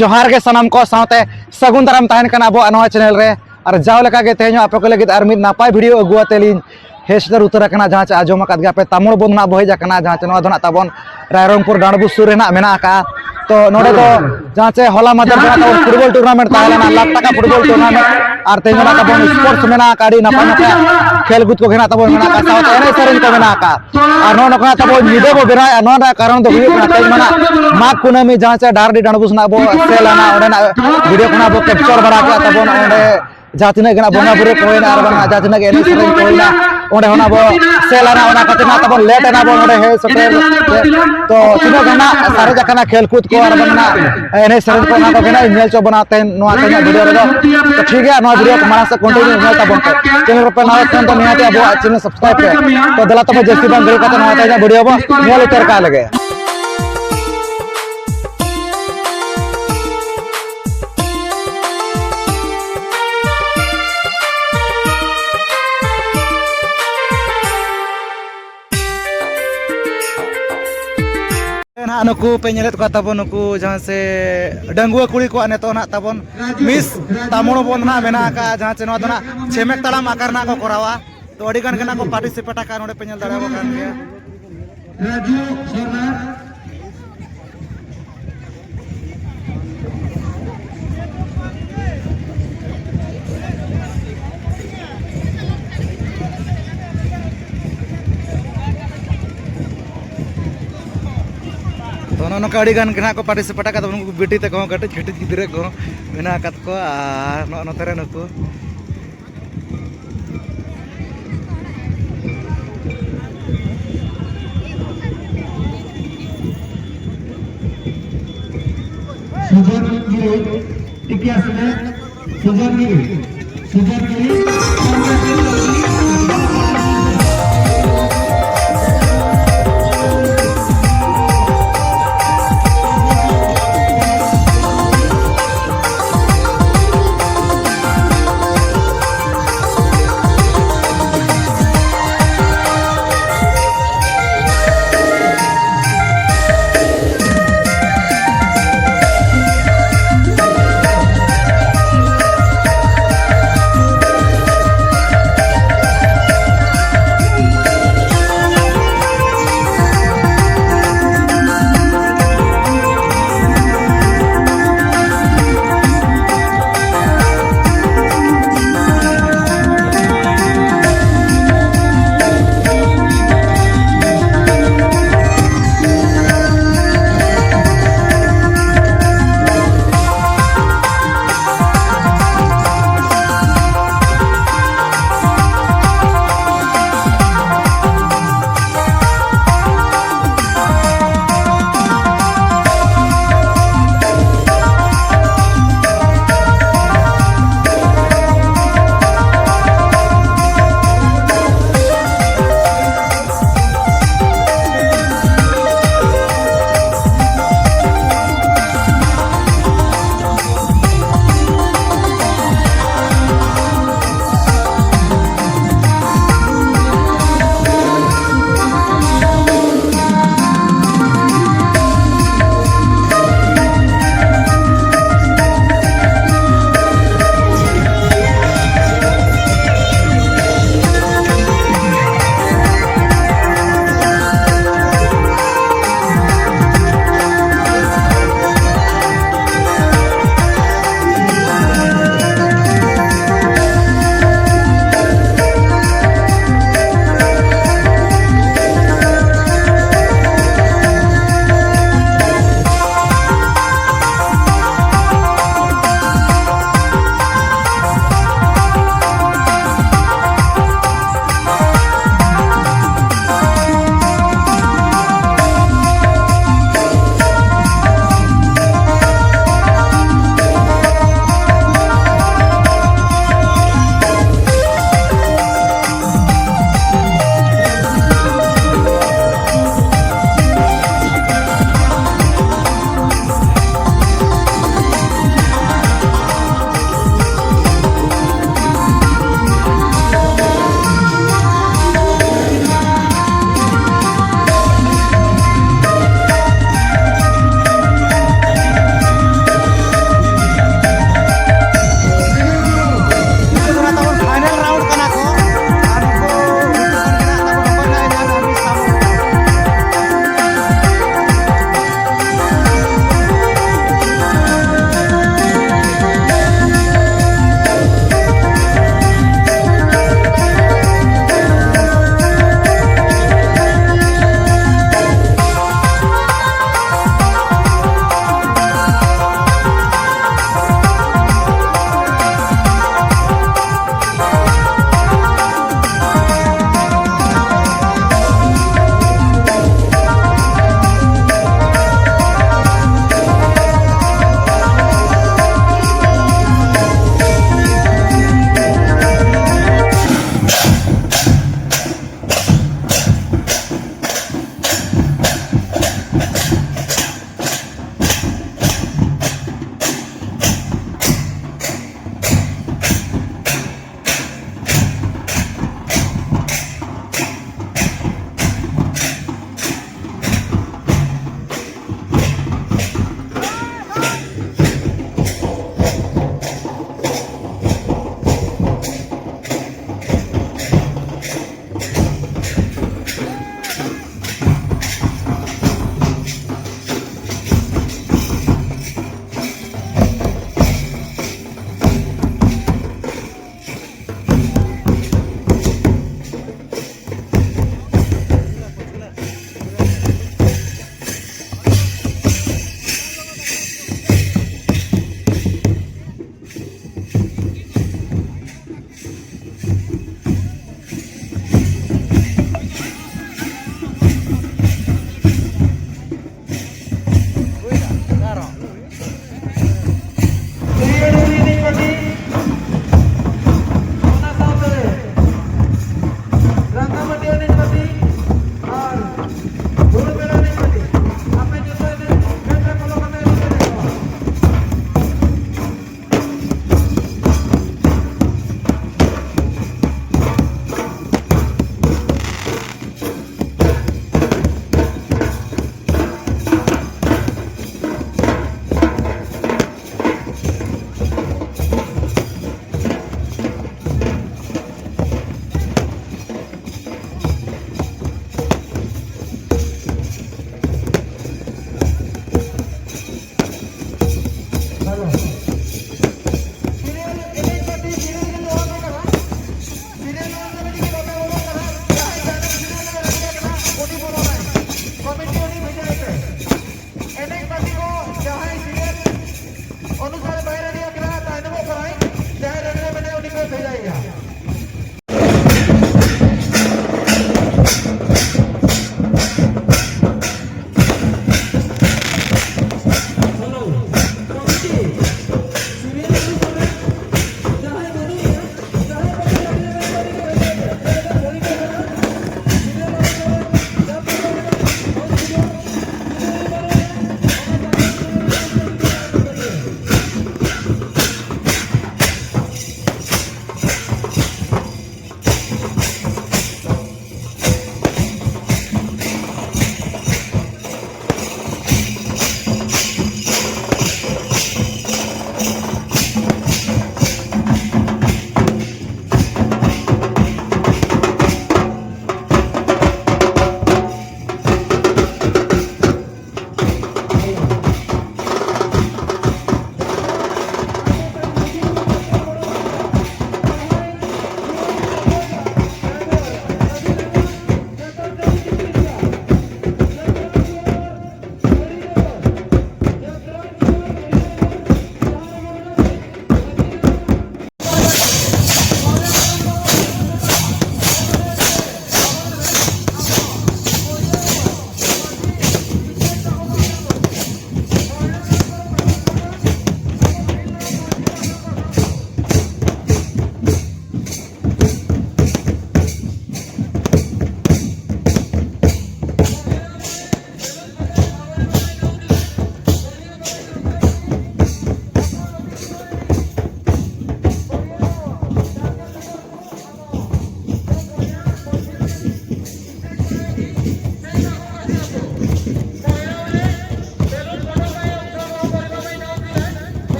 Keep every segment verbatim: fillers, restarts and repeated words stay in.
ᱡᱚᱦᱟᱨ ᱜᱮ ᱥᱟᱱᱟᱢ ᱠᱚ ᱥᱟᱶᱛᱮ ᱥᱟᱹᱜᱩᱱ ᱫᱟᱨᱟᱢ ᱛᱟᱦᱮᱱ ᱠᱟᱱᱟ ᱟᱵᱚᱣᱟᱜ ᱱᱚᱣᱟ ᱪᱮᱱᱮᱞ ᱨᱮ᱾ ᱟᱨ ᱡᱟᱣ ᱞᱮᱠᱟ ᱜᱮ ᱛᱮᱦᱮᱧ ᱦᱚᱸ ᱟᱯᱮ ᱠᱚ ᱞᱟᱹᱜᱤᱫ ᱟᱨ ᱢᱤᱫ ᱱᱟᱯᱟᱭ ᱵᱷᱤᱰᱤᱭᱳ ᱟᱹᱜᱩ ᱟᱛᱮ ᱞᱤᱧ ᱦᱮᱡ ᱥᱮᱴᱮᱨ ᱩᱛᱟᱹᱨ ᱟᱠᱟᱱᱟ᱾ ᱡᱟᱦᱟᱸ ᱪᱮ ᱟᱸᱡᱚᱢ ᱟᱠᱟᱫ ᱜᱮᱭᱟ ᱯᱮ, ᱛᱟᱢᱩᱲ ᱵᱚᱱᱫᱷ ᱱᱟᱜ ᱵᱚ ᱦᱮᱡ ᱟᱠᱟᱱᱟ, ᱡᱟᱦᱟᱸ ᱪᱮ ᱱᱚᱣᱟ ᱫᱚ ᱱᱟᱜ ᱛᱟᱵᱚᱱ ᱨᱟᱭᱨᱚᱝᱯᱩᱨ ᱰᱟᱸᱰᱵᱩᱥ ᱥᱩᱨ ᱨᱮ ᱱᱟᱜ ᱢᱮᱱᱟᱜ ᱟᱠᱟᱫᱼᱟ᱾ ᱛᱚ ᱱᱚᱰᱮ ᱫᱚ ᱡᱟᱦᱟᱸ ᱪᱮ ᱦᱚᱞᱟ ᱢᱟᱫᱷᱮᱨ ᱡᱟᱦᱟᱸ ᱛᱟᱵᱚᱱ ᱯᱷᱩᱴᱵᱚᱞ ᱴᱩᱨᱱᱟᱢᱮᱱᱴ ᱛᱟᱦᱮᱸ ᱞᱮᱱᱟ, ᱞᱟᱠᱷ ᱴᱟᱠᱟ ᱯᱷᱩᱴᱵᱚᱞ ᱴᱩᱨᱱᱟᱢᱮᱱᱴ, ᱟᱨ ᱛᱮᱦᱮᱧ ᱫᱚ ᱱᱟᱜ ᱛᱟᱵᱚᱱ ᱥᱯᱳᱨᱴᱥ ᱢᱮᱱᱟᱜ ᱟᱠᱟᱫ, ᱟᱹᱰᱤ ᱱᱟᱯᱟᱭ ᱱᱟᱯᱟᱭ ᱠᱷᱮᱞ ᱠᱩᱫ ᱠᱚᱜᱮ ᱱᱟᱜ ᱛᱟᱵᱚᱱ ᱢᱮᱱᱟᱜ ᱟᱠᱟᱫ, ᱥᱟᱶᱛᱮ ᱮᱱᱮᱡ ᱥᱮᱨᱮᱧ ᱠᱚ ᱢᱮᱱᱟᱜ ᱟᱠᱟᱫ᱾ ᱟᱨ ᱱᱚᱜᱼᱚ ᱱᱚᱝᱠᱟ ᱛᱟᱵᱚ ᱧᱤᱫᱟᱹ ᱵᱚ ᱵᱮᱱᱟᱣᱮᱫᱼᱟ᱾ ᱱᱚᱣᱟ ᱨᱮᱱᱟᱜ ᱠᱟᱨᱚᱱ ᱫᱚ ᱦᱩᱭᱩᱜ ᱠᱟᱱᱟ, ᱛᱮᱦᱮᱧ ᱢᱟ ᱱᱟᱜ ᱢᱟᱜᱽ ᱠᱩᱱᱟᱹᱢᱤ ᱡᱟᱦᱟᱸ ᱪᱮ ᱰᱟᱦᱟᱨᱰᱤ ᱰᱟᱸᱰᱵᱩᱥ ᱱᱟᱜ ᱵᱚ ᱥᱮᱞ ᱟᱱᱟ, ᱚᱸᱰᱮᱱᱟᱜ ᱵᱷᱤᱰᱤᱭᱳ ᱠᱷᱚᱱᱟᱜ ᱵᱚ ᱠᱮᱯᱪᱚᱨ ᱵᱟᱲᱟ ᱠᱮᱫᱼᱟ ᱛᱟᱵᱚᱱ᱾ ᱚᱸᱰᱮ ᱡᱟᱦᱟᱸ ᱛᱤᱱᱟᱹᱜ ᱜᱮ ᱱᱟᱜ ᱵᱚᱸᱜᱟ ᱵᱩᱨᱩ ᱠᱚ ᱦᱩᱭᱱᱟ ᱟᱨ ᱵᱟᱝ ᱡᱟᱦᱟᱸ ᱛᱤᱱᱟᱹᱜ ᱜᱮ ᱮᱱᱮᱡ ᱥᱮᱨᱮᱧ ᱠᱚ ᱦᱩᱭᱱᱟ, ᱚᱸᱰᱮ ᱦᱚᱸ ᱱᱟᱜ ᱵᱚ ᱥᱮᱞ ᱟᱱᱟ, ᱚᱱᱟ ᱠᱷᱟᱹᱛᱤᱨ ᱱᱟᱜ ᱛᱟᱵᱚᱱ ᱞᱮᱴ ᱮᱱᱟ ᱵᱚᱱ ᱚᱸᱰᱮ ᱦᱮᱡ ᱥᱮᱴᱮᱨ ᱛᱮ᱾ ᱛᱚ ᱛᱤᱱᱟᱹᱜ ᱜᱟᱱ ᱱᱟᱜ ᱥᱟᱨᱮᱡ ᱟᱠᱟᱱᱟ ᱠᱷᱮᱞ ᱠᱩᱫ ᱠᱚ ᱟᱨ ᱵᱟᱝ ᱱᱟᱜ ᱮᱱᱮᱡ ᱥᱮᱨᱮᱧ ᱠᱚ, ᱚᱱᱟ ᱠᱚᱜᱮ ᱱᱟᱜ ᱧᱮᱞ ᱦᱚᱪᱚ ᱵᱚᱱᱟ ᱛᱮᱦᱮᱧ ᱱᱚᱣᱟ ᱛᱮᱦᱮᱧᱟᱜ ᱵᱷᱤᱰᱤᱭᱳ ᱨᱮᱫᱚ᱾ ᱛᱚ ᱴᱷᱤᱠ ᱜᱮᱭᱟ, ᱱᱚᱣᱟ ᱵᱷᱤᱰᱤᱭᱳ ᱠᱚ ᱢᱟᱲᱟᱝ ᱥᱮᱫ ᱠᱚᱱᱴᱤᱱᱤᱭᱩ ᱧᱮᱞ ᱛᱟᱵᱚᱱ ᱯᱮ᱾ ᱪᱮᱱᱮᱞ ᱨᱮᱯᱮ ᱱᱟᱣᱟ ᱠᱷᱟᱱ ᱫᱚ ᱱᱤᱦᱟᱹᱛ ᱟᱵᱚᱣᱟᱜ ᱪᱮᱱᱮᱞ ᱥᱟᱵᱥᱠᱨᱟᱭᱤᱵ ᱯᱮ᱾ ᱛᱚ ᱫᱮᱞᱟ ᱛᱚᱵᱮ ᱡᱟᱹᱥᱛᱤ ᱵᱟᱝ ᱜᱷᱟᱹᱲᱤ ᱠᱟᱛᱮ ᱱᱚᱣᱟ ᱛᱮᱦᱮᱧᱟᱜ ᱵᱷᱤᱰᱤᱭᱳ ᱵᱚ ᱧᱮᱞ ᱩᱛᱟᱹᱨ ᱠᱟᱜ ᱞᱮᱜᱮ᱾ ᱱᱟᱦᱟᱜ ᱱᱩᱠᱩ ᱯᱮ ᱧᱮᱞᱮᱫ ᱠᱚᱣᱟ ᱛᱟᱵᱚᱱ, ᱱᱩᱠᱩ ᱡᱟᱦᱟᱸ ᱥᱮ ᱰᱟᱺᱜᱩᱣᱟᱹ ᱠᱩᱲᱤ ᱠᱚᱣᱟᱜ ᱱᱤᱛᱚᱜ ᱱᱟᱦᱟᱜ ᱛᱟᱵᱚᱱ ᱢᱤᱥ ᱛᱟᱢᱩᱲ ᱵᱚᱱᱫᱷ ᱱᱟᱦᱟᱜ ᱢᱮᱱᱟᱜ ᱟᱠᱟᱫᱼᱟ, ᱡᱟᱦᱟᱸ ᱪᱮ ᱱᱚᱣᱟ ᱫᱚ ᱱᱟᱦᱟᱜ ᱪᱷᱮᱢᱮᱠ ᱛᱟᱲᱟᱢ ᱟᱠᱟᱨ ᱱᱟᱦᱟᱜ ᱠᱚ ᱠᱚᱨᱟᱣᱟ᱾ ᱛᱚ ᱟᱹᱰᱤ ᱜᱟᱱ ᱜᱮ ᱱᱟᱦᱟᱜ ᱠᱚ ᱯᱟᱨᱴᱤᱥᱤᱯᱮᱴ ᱟᱠᱟᱫᱼᱟ, ᱱᱚᱰᱮ ᱯᱮ ᱧᱮᱞ ᱫᱟᱲᱮᱭᱟᱠᱚ ᱠᱟᱱ ᱜᱮᱭᱟ᱾ ᱨᱟᱡᱩ ᱥᱚᱨᱮᱱ᱾ ᱛᱚ ᱱᱚᱜᱼᱚ ᱱᱚᱝᱠᱟ ᱟᱹᱰᱤ ᱜᱟᱱ ᱜᱮ ᱱᱟᱦᱟᱜ ᱠᱚ ᱯᱟᱨᱴᱤᱥᱤᱯᱮᱴ ᱟᱠᱟᱫ ᱛᱟᱵᱚᱱᱟ, ᱱᱩᱠᱩ ᱵᱤᱴᱤ ᱛᱟᱠᱚ ᱦᱚᱸ, ᱠᱟᱹᱴᱤᱡ ᱠᱟᱹᱴᱤᱡ ᱜᱤᱫᱽᱨᱟᱹ ᱠᱚ ᱢᱮᱱᱟᱜ ᱟᱠᱟᱫ ᱠᱚᱣᱟ᱾ ᱟᱨ ᱱᱚᱜᱼᱚ ᱱᱚᱛᱮ ᱨᱮ ᱱᱩᱠᱩ ᱥᱩᱡᱚᱱ ᱜᱤᱨᱤ, ᱴᱤᱠᱤᱭᱟ ᱥᱮᱞᱮᱫ, ᱥᱩᱡᱚᱱ ᱜᱤᱨᱤ, ᱥᱩᱡᱚᱱ ᱜᱤᱨᱤ᱾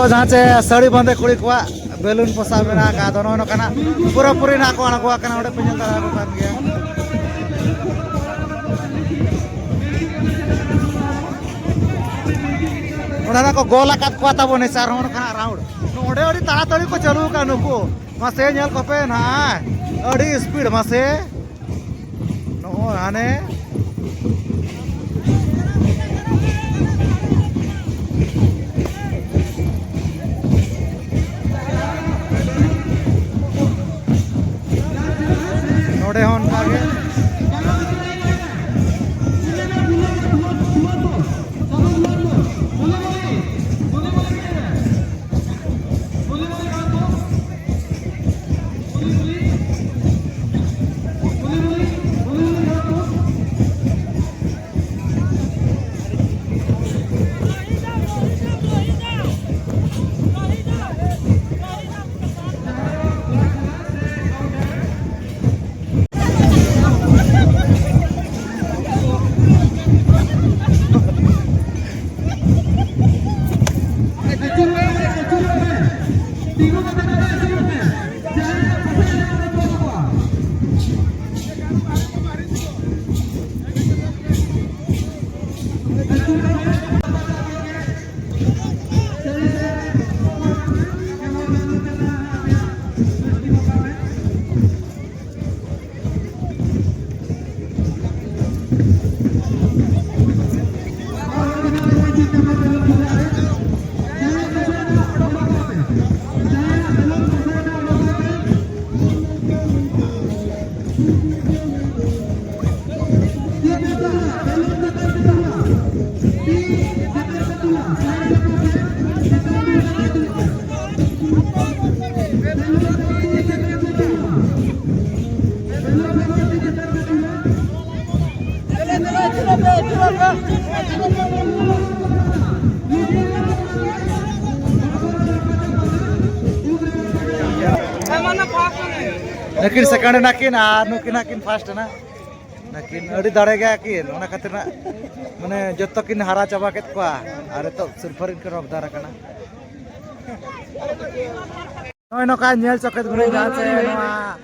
ᱡᱟᱦᱟᱸ ᱪᱮ ᱥᱟᱹᱲᱤ ᱵᱟᱸᱫᱮ ᱠᱩᱲᱤ ᱠᱚᱣᱟᱜ ᱵᱮᱞᱩᱱ ᱯᱚᱥᱟᱜ ᱢᱮᱱᱟᱜ ᱟᱠᱟᱫ, ᱟᱫᱚ ᱱᱚᱜᱼᱚ ᱱᱚᱝᱠᱟᱱᱟᱜ ᱯᱩᱨᱟᱹᱯᱩᱨᱤ ᱱᱟᱜ ᱠᱚ ᱟᱬᱜᱚ ᱟᱠᱟᱱᱟ, ᱚᱸᱰᱮ ᱯᱮ ᱧᱮᱞ ᱫᱟᱲᱮᱭᱟᱠᱚ ᱠᱟᱱ ᱜᱮᱭᱟ᱾ ᱚᱱᱟ ᱱᱟᱜ ᱠᱚ ᱜᱳᱞ ᱟᱠᱟᱫ ᱠᱚᱣᱟ ᱛᱟᱵᱚᱱ ᱥᱟᱨ, ᱦᱚᱸ ᱱᱚᱝᱠᱟᱱᱟᱜ ᱨᱟᱣᱩᱱᱰ᱾ ᱱᱚᱰᱮ ᱟᱹᱰᱤ ᱛᱟᱲᱟᱛᱟᱲᱤ ᱠᱚ ᱪᱟᱹᱞᱩ ᱟᱠᱟᱫ ᱱᱩᱠᱩ᱾ ᱢᱟᱥᱮ ᱧᱮᱞ ᱠᱚᱯᱮ ᱱᱟᱦᱟᱜ, ᱟᱹᱰᱤ ᱥᱯᱤᱰ ᱢᱟᱥᱮ᱾ ᱱᱚᱜᱼᱚᱭ ᱦᱟᱱᱮ ᱱᱚᱰᱮ ᱦᱚᱸ ᱚᱱᱠᱟ ᱜᱮ᱾ ᱱᱩᱠᱤᱱ ᱥᱮᱠᱮᱱᱰ ᱮᱱᱟ ᱠᱤᱱ ᱟᱨ ᱱᱩᱠᱤᱱ ᱦᱟᱸᱜ ᱠᱤᱱ ᱯᱷᱟᱥᱴ ᱮᱱᱟ᱾ ᱱᱩᱠᱤᱱ ᱟᱹᱰᱤ ᱫᱟᱲᱮ ᱜᱮᱭᱟ ᱠᱤᱱ, ᱚᱱᱟ ᱠᱷᱟᱹᱛᱤᱨ ᱱᱟᱜ ᱢᱟᱱᱮ ᱡᱚᱛᱚ ᱠᱤᱱ ᱦᱟᱨᱟ ᱪᱟᱵᱟ ᱠᱮᱫ ᱠᱚᱣᱟ ᱟᱨ ᱱᱤᱛᱚᱜ ᱥᱤᱨᱯᱷᱟᱹ ᱨᱤᱱ ᱠᱤᱱ ᱦᱚᱠᱫᱟᱨ ᱟᱠᱟᱱᱟ᱾ ᱱᱚᱜᱼᱚᱭ ᱱᱚᱝᱠᱟ ᱧᱮᱞ ᱪᱚ ᱠᱮᱫ ᱵᱚᱱ ᱡᱟᱦᱟᱸ ᱪᱮ ᱱᱚᱣᱟ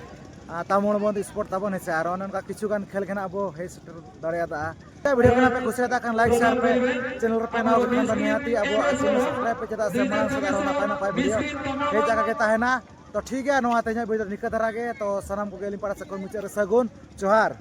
ᱛᱟᱢᱚᱲ ᱵᱚᱱᱫ ᱥᱯᱳᱨᱴ ᱛᱟᱵᱚᱱ ᱦᱮᱸᱥᱮ, ᱟᱨ ᱚᱱᱮ ᱚᱱᱠᱟ ᱠᱤᱪᱷᱩ ᱜᱟᱱ ᱠᱷᱮᱞ ᱜᱮ ᱱᱟᱜ ᱵᱚ ᱦᱮᱡ ᱥᱮᱴᱮᱨ ᱫᱟᱲᱮᱭᱟᱫᱟ᱾ ᱵᱷᱤᱰᱤᱭᱳ ᱠᱚ ᱱᱟᱜ ᱯᱮ ᱠᱩᱥᱤᱭᱟᱫᱟ ᱠᱷᱟᱱ ᱞᱟᱭᱤᱠ ᱥᱮᱭᱟᱨ ᱯᱮ, ᱪᱮᱱᱮᱞ ᱨᱮᱯᱮ ᱱᱟᱣᱟ ᱠᱷᱟᱱ ᱫᱚ ᱱᱤᱦᱟᱹᱛᱤ ᱟᱵᱚᱣᱟᱜ ᱪᱮᱱᱮᱞ ᱥᱟᱵᱥᱠᱨᱟᱭᱤᱵ ᱯᱮ, ᱪᱮᱫᱟᱜ ᱥᱮ ᱢᱟᱲᱟᱝ ᱥᱮᱫ ᱟᱨᱦᱚᱸ ᱱᱟᱯᱟᱭ ᱱᱟᱯᱟᱭ ᱵᱷᱤᱰᱤᱭᱳ ᱦᱮᱡ ᱟᱠᱟ ᱜᱮ ᱛᱟᱦᱮᱱᱟ᱾ ᱛᱚ ᱴᱷᱤᱠ ᱜᱮᱭᱟ, ᱱᱚᱣᱟ ᱛᱮᱦᱮᱧᱟᱜ ᱵᱷᱤᱰᱤᱭᱳ ᱫᱚ ᱱᱤᱝᱠᱟᱹ ᱫᱷᱟᱨᱟ ᱜᱮ᱾ ᱛᱚ ᱥᱟᱱᱟᱢ ᱠᱚᱜᱮ ᱟᱹᱞᱤᱧ ᱯᱟᱲᱟ ᱥᱮᱫ ᱠᱷᱚᱱ ᱢᱩᱪᱟᱹᱫ ᱨᱮ ᱥᱟᱹᱜᱩᱱ ᱡᱚᱦᱟᱨ᱾